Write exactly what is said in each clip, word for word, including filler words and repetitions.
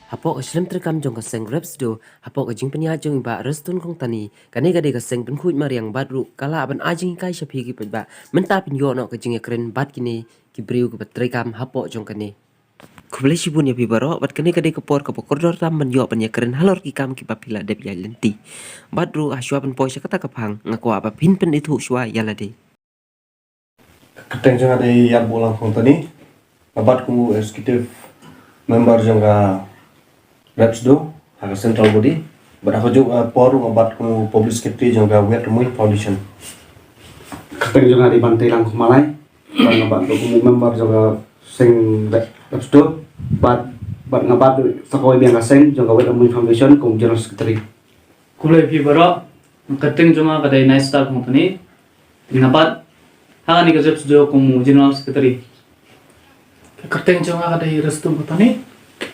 Hapoh ka shlem treikam jong ka seng Repsdo, hapoh ka jingpynïaid jong i Bah Restun Kongtani, kane ka dei ka seng pynkhuid mariang bad ruh ka lah ban ai jinghikai sha phi ki paidbah mynta pynïoh noh ka jingïakren bad kine ki briew kiba treikam hapoh jong kane. Khublei shibun ïa phi baroh, bad kane ka dei ka por kaba kordor tam ban ïoh ban ïakren halor ki kam kiba phi la dep ïaid lynti. Bad ruh hashwa ban poi sha kata ka phang, nga kwah ba phin pynithuh shwa ïa lade. Kyrteng jong nga dei Ïarbuh Langkhongtani. Nga bat kum u executive member jong ka Repsdo ha ka central body. Bad ha kajuh ka por nga bat kum u public secretary jong ka Wiat Rymmuin Foundation. Kyrteng jong nga dei Bantei Langkhongmalai. Bad nga bat kum u member jong ka seng Repsdo. Bad, bad nga bat sa kawei biang ka seng jong ka Wiat Rymmuin Foundation kum general secretary. Khublei phi baroh, kyrteng jong nga ka dei Naistar Company. Nga bat ha kane ka Repsdo kum u general secretary. Kyrteng jong nga ka dei Restu Company.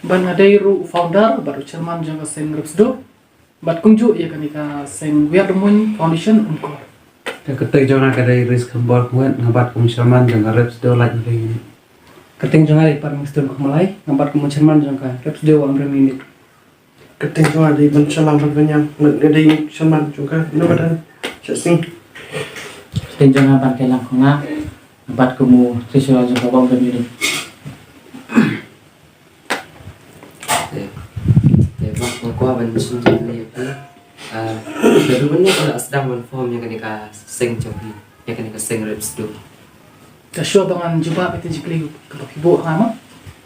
Bad nga dei ruh founder bad u chairman jong ka seng Repsdo. Bad kumjuh ïa kane ka seng Wiat Rymmuin Foundation Umkor. Kyrteng jong nga ka dei Ris Khambor Khuet, nga bat kum chairman jong ka Repsdo Laitumkhrah. Kyrteng jong nga dei Parmingstone Khongmalai, nga bat kum chairman jong ka Repsdo Wahumrem Unit. Kyrteng jong nga dei Ban Shallang Ban Kanyang, nga dei chairman jong ka Nabadal Shasing. Kyrteng jong nga Ban Kailang Khonga, nga bat kum u treasurer jong ka Wahumrem Unit. Te, te, ba, nga kwah ban shim jingkylli ïa phi. Ah, naduh mynno phi la sdang ban form ïa kane ka seng jong phi, ïa kane ka seng Repsdo? Te shuwa ba ngan jubab ïa ka jingkylli kaba phi buh ha nga ma.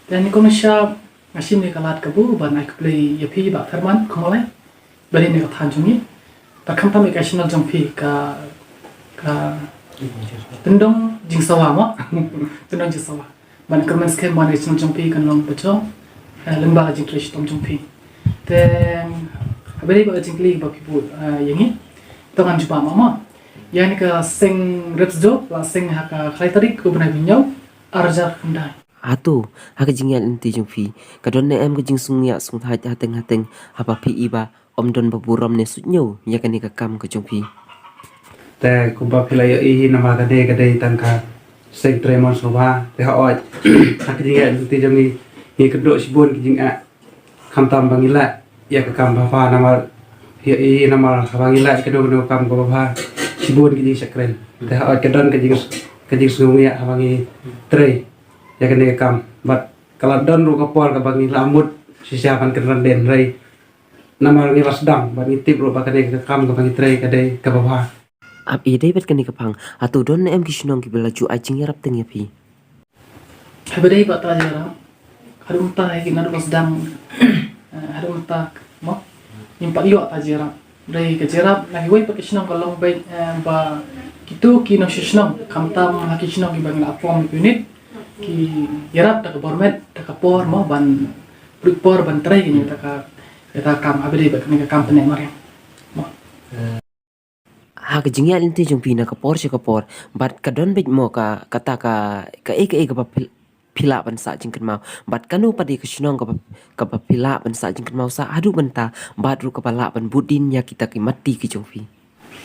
Te nyngkong nyngshap nga shim ïa ka lad kaba ban ai khublei ïa phi Bah Therman Khongmalai. Ba dei ne ka thaiñ jong ngi. Ba khamtam ïa ka channel jong phi ka, ka Tyndong Jingsawa mo. Tyndong Jingsawa. Ban kyrmen skhem ba ne ka channel jong phi kan long ba jong, eh, lyngba ka jingtrei shitom jong phi. Te, haba dei ba ka jingkylli ba phi buh, eh, ïa ngi. To ngan jubab ma mo. Ïa ne ka seng Repsdo, la seng ha ka khatlai tarik u bnai ba hynñiew, ar hajar khyndai. Hato, ha ka jingïaid lynti jong phi, ka don ne em ka jingsngewsih sngewthuh hateng hateng, haba phi i ba ym don ba burom ne suidñiew ïa kane ka kam ka jong phi? Te kumba phi la ïohi hi namar ka dei ka dei tang ka seng trei mon sngewbha, te hooid, ha ka jingïaid lynti jong ngi, ngi kynduh shibun ki jingeh. Khamtam ba ngi leh ïa ka kam babha namar, ïa, ïa, namar haba ngi leh kano kano ka kam kaba bha, shibun ki jingshakri. Te hooid ka don ka jing, ka jingsngewsih haba ngi trei ïa kane ka kam. Bad ka la don ruh ka por kaba ngi la mut shisha ban kynran dien hynrei namar ngi la sdang bad ngi tip ruh ba kane ka kam kaba ngi trei ka dei kaba bha. Ap i dei bad kane ka phang, hato don ne em ki shnong kiba la ju ai jingïarap teng ïa phi? Haba dei ba ta jingïarap, haduh mynta hi naduh ba sdang, eh, haduh mynta mo, ngim pat ïoh ta jingïarap. Dei ka jingïarap na kiwei pat ki shnong ka long beit, eh, ba kito ki nongshong shnong, khamtam ha ki shnong kiba ngi la form ki unit, ki ïarap da ka bor met, da ka por mo, ban pynlut por ban trei kane kata ka, kata ka kam, haba dei bad kane ka kam pyneh mariang mo. Ha ka jingïaid lynti jong phi na ka por sha ka por, bad ka don beit mo ka, kata ka, kaei kaei kaba phi, phi lah ban sah jingkynmaw, bad kano pat ïa ka shnong kaba, kaba phi lah ban sah jingkynmaw sah haduh mynta, bad ruh kaba lah ban bud dien ïa kita ki matti ki jong phi?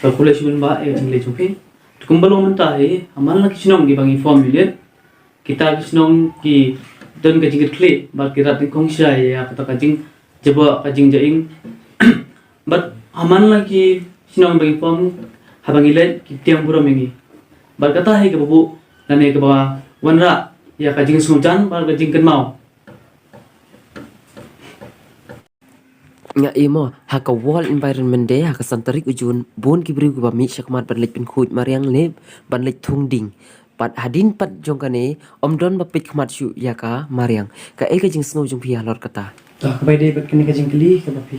Khublei shibun bah ïa ka jingleh jong phi. Te kumba long mynta hi, ha man la ki shnong kiba ngi form unit, kita ki shnong ki don ka jingkitkhlieh bad ki rat nyngkong shai ïa kata ka jingjubab ka jingjaing. Bad ha man la ki shnong ba ngi form, haba ngi leit ki tieng burom ïa ngi. Bad kata hi kaba buh lane kaba wanrah ïa ka jingsngewjan bad ka jingkynmaw. Nga i mo, ha ka World Environment Day, ha ka san tarik u Jun, bun ki briew kiba mih shakhmat ban leit pynkhuid mariang ne ban leit thung dieng. Bad hadien pat jong kane, ym don ba peit khmat shuh ïa ka mariang. Kaei ka jingsngew jong phi halor kata? To, kaba dei bad kane ka jingkylli kaba phi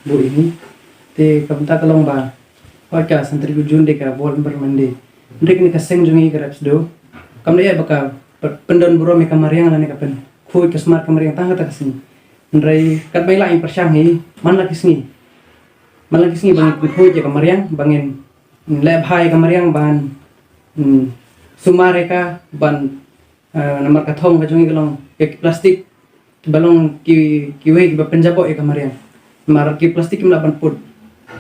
buh ïa ngi. Te ka bynta ka long ba hooid ka san tarik u Jun dei ka World Environment Day. Hynrei kane ka seng jong ngi ka Repsdo kam dei ba ka pyndon burom ïa ka mariang lane ka pynkhuid ka sumar ka mariang tang kata ka sngi. Hynrei katba ngi la ïa pyrshang hi, man la ki sngi, man la ki sngi ba ngin pynkhuid ïa ka mariang, ba ngin leh bha ïa ka mariang, ban, hmm, sumar ïa ka, ban, eh, namar ka thong ka jong ngi ka long ïa ki plastik, kiba long ki, kiwei kiba pynjaboh ïa ka mariang. Namar ki plastik kim lah ban put.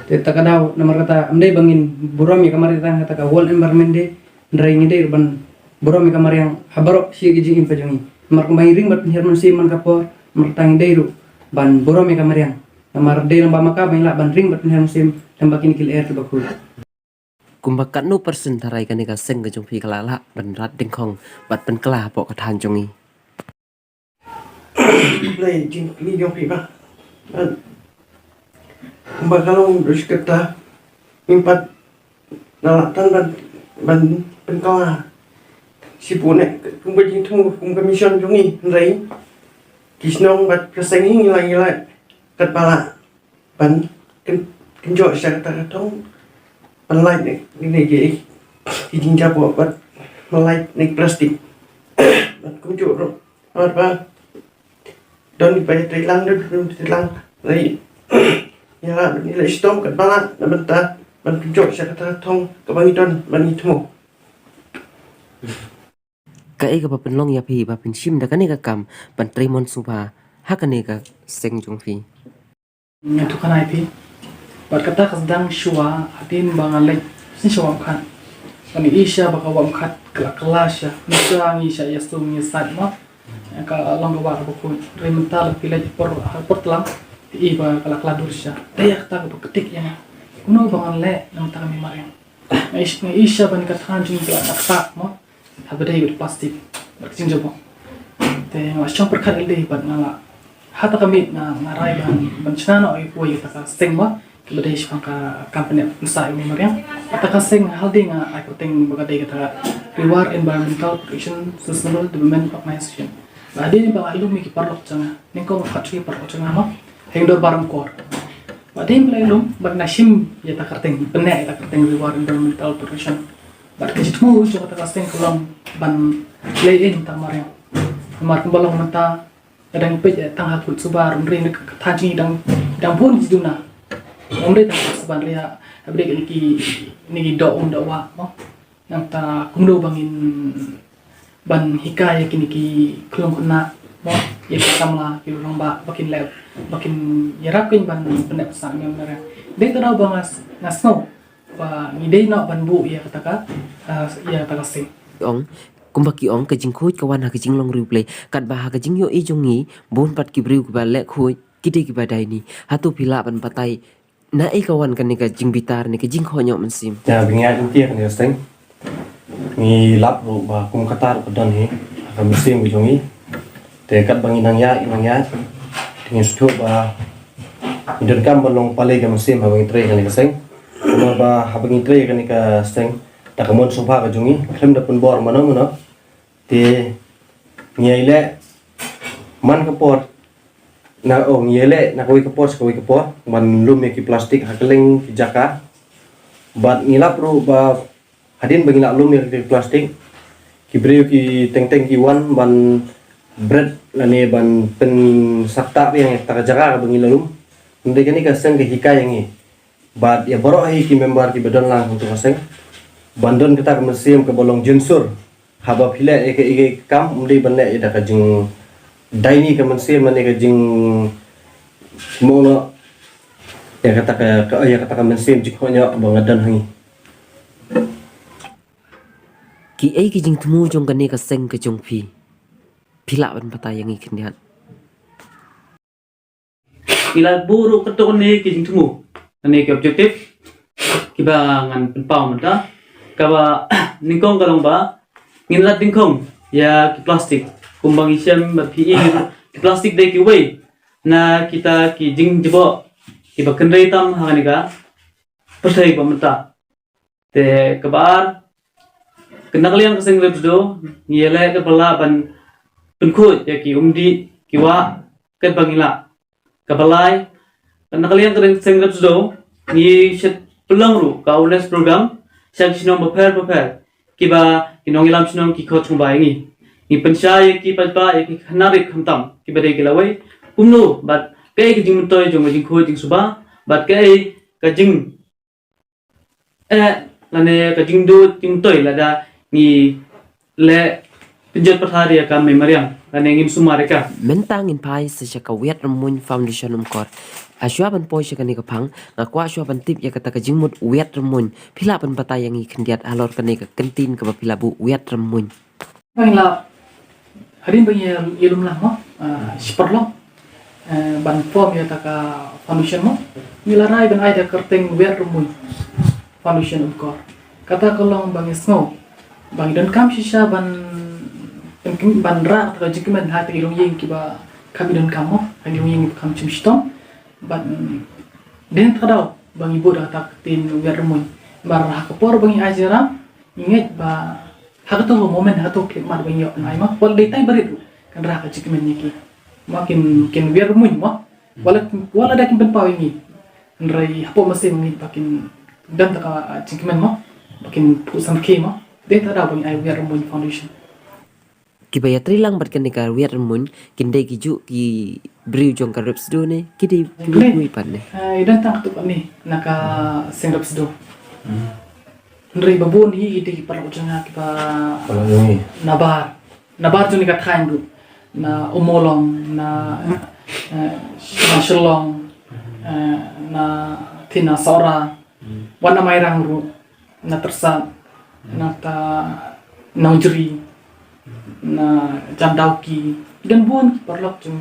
Te ta ka daw, namar kata ym dei ba ngin burom ïa ka mariang tang kata ka World Environment Day, hynrei ngi dei ruh ban burom ïa ka mariang ha baroh shi ki jingim ka jong ngi. Namar kumba ngi ring bad pynhiar mynsiem man ka por, namar kata ngi dei ruh ban burom ïa ka mariang. Namar dei lang ba ma ka ba ngi lah ban ring bad pynheh mynsiem lem bad kine ki lyer kiba khuid. Kumba katno percent tharai kane ka seng ka jong phi ka la lah ban rat dyngkhong bad pynkylla hapoh ka thaiñ jong ngi? Blei jingkylli jong phi ba. Kumba ka long ruh shi katta, ngim pat na la tan ban, ban pynkylla. Shiphew ne kumba jingthmu, kum ka mission jong ngi, hynrei ki shnong bad ka seng ngi la, ngi la katba lah ban kyn, kynjoh sha kata ka thong, ban lait ne, ne ki, ki jingjaboh bad ban lait ne ki plastik. Bad kumjuh ruh, namar ba don kiba ïatrei lang, don kiba ïatrei lang. Hynrei ïa la, ban ïa la shitom katba lah na bynta ban kynjoh sha kata ka thong kaba ngi don ban ïa thmu. Kaei kaba pynlong ïa phi ba phin shim da kane ka kam ban trei mon sngewbha ha kane ka seng jong phi? Nga thukna ïa phi. Bad kata ka sdang shuwa hadien ba nga leit shisha Wahmkhat. Nga ïohi shisha ba ka Wahmkhat ka la kylla shisha. Mynta ngi shisha ïa sum ïa sait mo. Ka long ka wah kaba khuid. Hynrei mynta lada phi leit por, ha por tlang, phi i ba ka la kylla dur shisha. Te ïa kata kaba ktik ïa nga. Kumno ba ngan leh na ka bynta ka mariang? Nga ïohi, nga ïohi shisha ba kane ka thaiñ jong ngi ka la ktah mo. Haba dei bad plastik bad ka jingjaboh. Te nga la shong pyrkhat ïalade bad nga la, ha kata ka miet nga, nga rai ban, ban shna noh ïa kawei kata ka seng ba, kaba dei shaphang ka kam pyneh pynsah ïa u mariang. Kata ka seng ha lade nga ai kyrteng ba ka dei kata ka Reward Environmental Protection Sustainable Development Organization. Bad hadien ba la lum ïa ki paralok jong nga, nyngkong ba khatsan ki paralok jong nga mo, ha ïing dorbar Ramkor. Bad hadien ba la lum, bad nga shim ïa kata ka kyrteng, pyneh ïa kata ka kyrteng Reward Environmental Protection. Bad ka jingthmu jong kata ka seng ka long ban leh ïa kata ka mariang. Namar kumba long mynta, lada ngi peit ïa tang ha kut suba ruh hynrei na ka thaiñ jong ngi dang, dang bun ki duna. Ym dei tang ha kut suba hynrei haba dei kine ki, kine ki doh um doh wah mo. Nangta kumno ba ngin ban hikai ïa kine ki khyllung khynnah mo, ïa ki samla ki rangbah ba kin leh, ba kin ïarap kein ban pyneh pynsah ïa u mariang. Dei ka daw ba nga s-, nga sngew ba ngi dei noh ban buh ïa kata ka, ah, ïa kata ka seng. Ong, kumba ki ong, ka jingkhuid ka wan ha ka jinglong riewblei, katba ha ka jingïohi jong ngi, bun pat ki briew kiba leh khuid, ki dei kiba daini. Hato phi lah ban batai naei ka wan kane ka jingbitar ne ka jingkhohñioh mynsiem? Ïa, ba ngi ïaid lynti ha kane ka seng, ngi lap ruh ba kum kata ruh ka don hi ha ka mynsiem ka jong ngi. Te katba ngi nang ïaid, ngi nang ïaid, te ngi sngewthuh ba ngi donkam ban long pale ka mynsiem haba ngi trei ha kane ka seng. Namar ba haba ngi trei ha kane ka seng, da ka mon sngewbha ka jong ngi, khlem da pynbor mano mano, te ngi ïaleh man ka por, na, oh, ngi ïaleh na kawei ka por sha kawei ka por ban lum ïa ki plastik ha kylleng ki jaka. Bad ngi lap ruh ba hadien ba ngi la lum ïa ki plastik, ki briew ki teng teng ki wan ban bret lane ban pynsakta biang ïa kata ka jaka kaba ngi la lum. Hynrei kane ka seng ka hikai ïa ngi bad ïa baroh hi ki member kiba don lang hangto ka seng ban don kata ka mynsiem kaba long jynsur. Haba phi leh ïa ka, ïa ka kam, ym dei ban leh ïa da ka jingdaini ka mynsiem, mane ka jingmong noh ïa kata ka, ka, ïa kata ka mynsiem jingkhohñioh kaba nga don ha ngi. Kiei ki jingthmu jong kane ka seng ka jong phi? Phi lah ban batai ïa ngi khyndiat? Ngi la buh ruh katto katne ki jingthmu, lane ki objective kiba ngan pynpaw mynta. Kaba nyngkong ka long ba ngin rat dyngkhong ïa ki plastik. Kumba ngi shem ba phi i, ki plastik dei kiwei na kita ki jingjaboh kiba kynrei tam ha kane ka pyrthei ba mynta. Te kaba ar, na ka liang ka seng Repsdo ngi ïaleh katba lah ban pynkhuid ïa ki umdih ki wah katba ngi lah. Kaba lai, na ka liang ka seng Repsdo ngi shet pynlong ruh ka awareness program sha ki shnong bapher bapher, kiba ki nongïalam shnong ki khot sngewbha ïa ngi. Ngi pynshai ïa ki paidbah, ïa ki khynnah rit khamtam kiba dei ki lawei, kumno bad kaei ka jingmyntoi jong ka jingkhuid jingsuba bad kaei ka jing eh, lane ka jingduh jingmyntoi lada ngi leh pynjot pathar ïa ka mei mariang lane ngin sumar ïa ka. Mynta ngin phai sa sha ka Wiat Rymmuiñ Foundation Umkor. Ha shuwa ban poi sha kane ka phang, nga kwah shuwa ban tip ïa kata ka jingmut Wiat Rymmuiñ. Phi lah ban batai ïa ngi khyndiat halor kane ka kyntien kaba phi la buh Wiat Rymmuiñ? Ba ngi la, hadien ba ngi ïa lum lang mo, ah, shi paralok. eh, ban form ïa kata ka foundation mo. Ngi la rai ban ai da ka kyrteng Wiat Rymmuiñ Foundation Umkor. Kata ka long ba ngi sngew ba ngi donkam shisha ban, ban, ban rah kata ka jingkmen ha kata ki longïing kiba kham donkam mo, ha ki longïing kiba kham shim shitom. Bad, mm, dei na kata ka daw ba ngi buh da kata ka ktien Wiat Rymmuiñ. Namar ha ka por ba ngi ai jingïarap, ngi ngeit ba ha kato ka moment, ha kato ka khyllipmat ba ngi ïoh ban ai mo, wat la dei tang barit ruh, kan rah ka jingkmen ïa ki. Mo, kin, kin wiat rymmuiñ mo. Wat la, wat la da kin pynpaw ïa ngi, hynrei hapoh mynsiem ngi ba kin don kata ka, ah, jingkmen mo, ba kin phuh samrkhie mo. Dei na kata ka daw ba ngi ai Wiat Rymmuiñ Foundation. Kiba ïatrei lang bad kane ka Wiat Rymmuiñ kin dei kijuh ki briew jong ka Repsdo ne ki dei ki briew kiwei pat ne? Eh, i don tang katto katne na ka seng Repsdo. Hynrei ba bun hi ki dei ki paralok jong nga kiba nabar, nabar jong kane ka thaiñ ruh, na Ummulong, na, eh, na Shillong, eh, na, na Sohra, wat na Mairang ruh, na Tyrsad, na kata Nongjri, na Jandauki. Don bun ki paralok jong,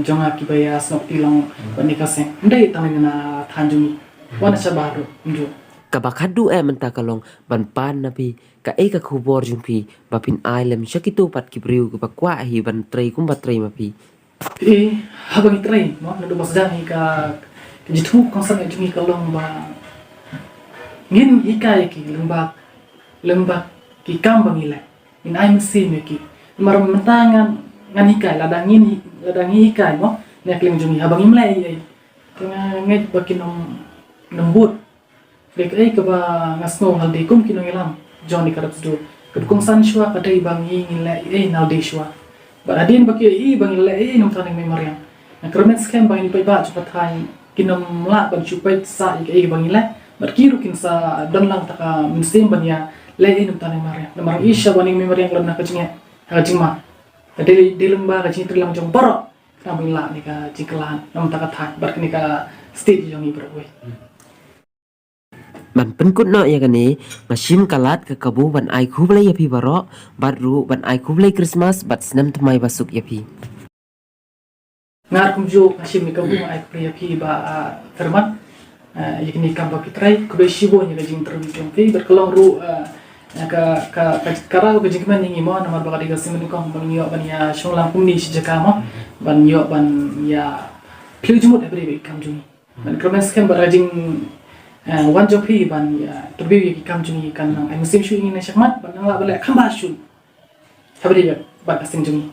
jong nga kiba ïasnoh kti lang bad kane ka seng. Ym dei tang na thaiñ jong ngi, wat na shabar ruh kumjuh. Kaba khatduh eh mynta ka long ban pan na phi kaei ka khubor jong phi ba phin ai lem sha kito pat ki briew kiba kwah hi ban trei kumba trei ma phi. Eh, haba ngi trei mo, naduh ba sdang hi ka, ka jingthmu kongsan jong ngi ka long ba ngin hikai ïa ki lyngba, lyngba ki kam ba ngi leh. Ngin ai mynsiem ïa ki. Namar mynta ngan, ngan hikai, lada ngin hi-, lada ngi hikai mo na ka liang jong ngi, haba ngim leh ei ei, te nga ngeit ba kin ym, ym bud. Dei kaei kaba nga sngew ha lade kum ki nongïalam jong kane ka Repsdo, kaba kongsan shuwa ka dei ba ngi ngin leh ei ei na lade shuwa. Bad hadien ba ki ïohi ba ngin leh ei ei na bynta ka jingmih mariang, nga kyrmen skhem ba kine ki paidbah jong ka thaiñ kin ym lah ban shu peit sah ïa kaei kaba ngi leh, bad ki ruh kin sa don lang kata ka mynsiem ban ïa leh ei ei na bynta ka jingmih mariang. Namar ngi sha ba ka jingmih mariang ka long na ka jingeh, ha ka jingma. Ka dei, dei lyngba ka jingïatreilang jong baroh khnang ba ngin lah kane ka jingkylla na bynta ka thaiñ bad kane ka state jong ngi baroh kawei. Ban pynkut noh ïa kane, nga shim ka lad ka kabu ban ai khublei ïa phi baroh, bad ruh ban ai khublei Christmas bad snem thymmai basuk ïa phi. Nga ruh kumjuh nga shim ïa ka kabu, nga ai khublei ïa phi Bah, ah, Tyrmat, ah, ïa kine ki kam ba phi trei, khublei shibun ïa ka jingïatreilang jong phi, bad ka long ruh, ah, ka, ka, ka, ka rah ka jingkmen ïa ngi mo, namar ba ka dei ka sien ba nyngkong ba ngi ïoh ban ïa shong lang kumne shi jaka mo, ban ïoh ban ïa plie jingmut ha ba dei ki kam jong ngi. Ban kyrmen skhem ba ka jing, eh, wan jong phi ban ïa interview ïa ki kam jong ngi kan nang ai mynsiem shuh ïa ngi na shakhmat, ban nang lah ban leh kham bha shuh ha ba dei bad ka seng jong ngi.